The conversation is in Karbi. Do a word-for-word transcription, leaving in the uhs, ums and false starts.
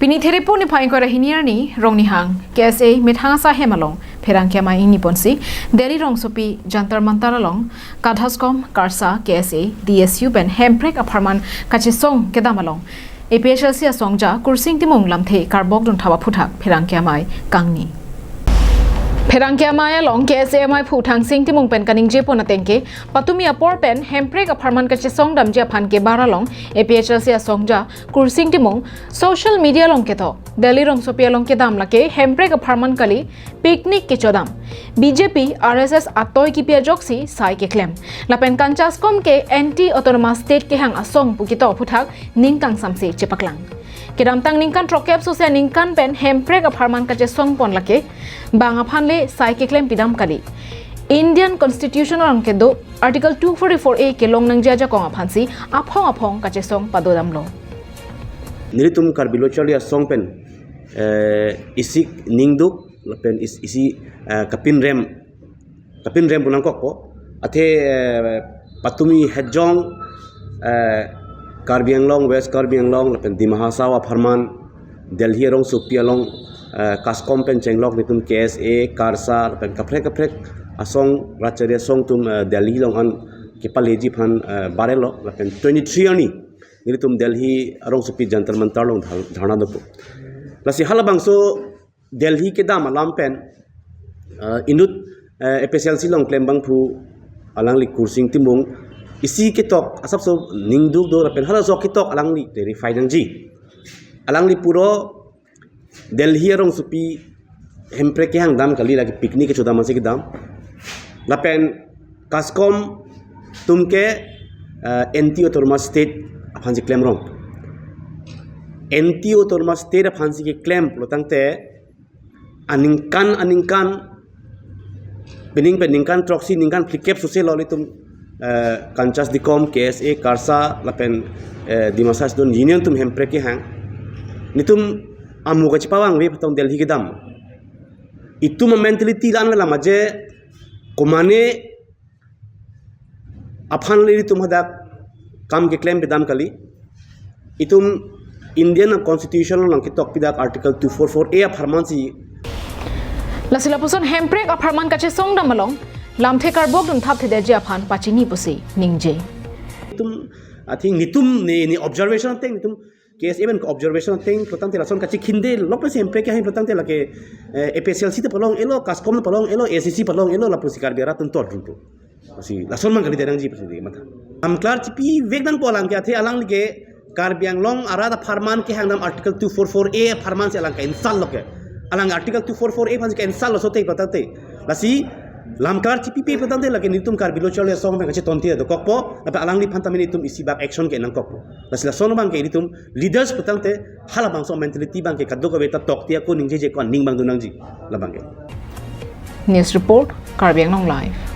Pini Thiripu niphai ingkoi ra hini arni Rongnihang K S A methang asai hem along pherangke amei ingni ponsi Delhi rongsopi Jantar Mantar along KASCOM, KARSA, K S A, D S U pen Hemprek apharman kachesong kedam along A P H L C asongja Kursing Timung lamthe karbok dunthap aphuthak pherangke amei kangni. Pherangke amei along K S A amei phu Thangsing Timung pen kaningje pon ateng ke, patumi apor pen Hemprek apharman kachesong damji aphan kebar along A P H L C asongja Kursing Timung social media along ketok, Delhi rongsopi along kedam lake Hemprek apharman kali, picnic kechodam, B J P R S S atoi kipi ajoksi sai keklem. Lapen KASCOM ke anti autonomous state kehang asong pu ketok aphuthak ning kangsamse chepaklang. Kedamtang ningkan throkkep sose aningkan pen Hemprek apharman kachesong pon lake bang aphan le sai keklem pidam kali. Indian Constitution along kedo Article two forty-four A kelong nangji ajakong aphansi aphong aphong kachesong padodamlo. Nelitum Karbi Lo-charli Asong pen, eh, isi ningduk lapen is-, isi, eh, kapinrem, kapinrem pu nangkokpo. Athe, eh, patumi hejong, eh, Karbi Anglong, West Karbi Anglong lapen Dima Hasao apharman Delhi rongsopi along, eh, KASCOM pen chenglok nelitum K S A, KARSA lapen kaprek kaprek asong, rachari asong atum, eh, Delhi along an kepaleji aphan, eh, barelo lapen twenty-three arni nelitum Delhi rongsopi Jantar Mantar along dhar-, dharna dopo. Lasi halabangso Delhi kedam alam pen, eh, inut, eh, A P H L C along klembangphu alangli Kursing Timung isi ketok asapso ningduk do lapen halaso ketok alangli clarify nangji. Alangli pulo Delhi rongsopi Hemprek kehang dam kali, lake picnic kechodam ansi kedam. Lapen KASCOM atum ke, eh, anti autonomous state aphansi klemrong. Anti autonomous state aphansi keklem pulotangte aningkan aningkan, pining pen ningkan throksi, ningkan phlikep sose lo nelitum, eh, KANCHAS Dikom, K S A, KARSA lapen, eh, Dimasa Student Union atum Hemprek kehang. Nelitum amu kachepavangve patong Delhi kedam. Itum amentality la-an alam aje, komane aphan le nelitum hadak kam keklem pidam kali. Itum Indian Constitution along ketok pidak Article two forty-four A apharmansi. Lasi lapuson Hemprek apharman kachesong dam along lamthe karbok dunthap thedetji aphan pachini pusi ningje. Itum, I think nelitum ne, ne observation ateng, nelitum K S A pen observation ateng pulotangte lason kachikhinde lok pensi Hemprek kehang pulotangte lake, eh, A P H L C ta palong-elo, KASCOM ta palong-elo, A C C palong-elo, lapusi Karbi arat atum tordunpo. Lasi lason abang kalidet nangji pusi matha. Lamklar chipivek nangpo alang ke, athe alangli ke Karbi Anglong arat apharman kehang dam Article two forty-four A apharmansi alang ke-insult lo ke. Alang Article two forty-four A aphansi ke-insult lo sote pulotangte. Lasi lamklar chipipe pulotangte lake nelitum Karbi Lo-charli Asong pen kachetonte dokokpo, lapen alangliphan tame nelitum isi bak action ke nangkokpo. Lasi lason abang ke nelitum leaders pulotangte halabangso mentality abang ke kadokave ta tokte ako ningjeje ako aning abang do nangji labang ke. News report, Karbi Anglong Live.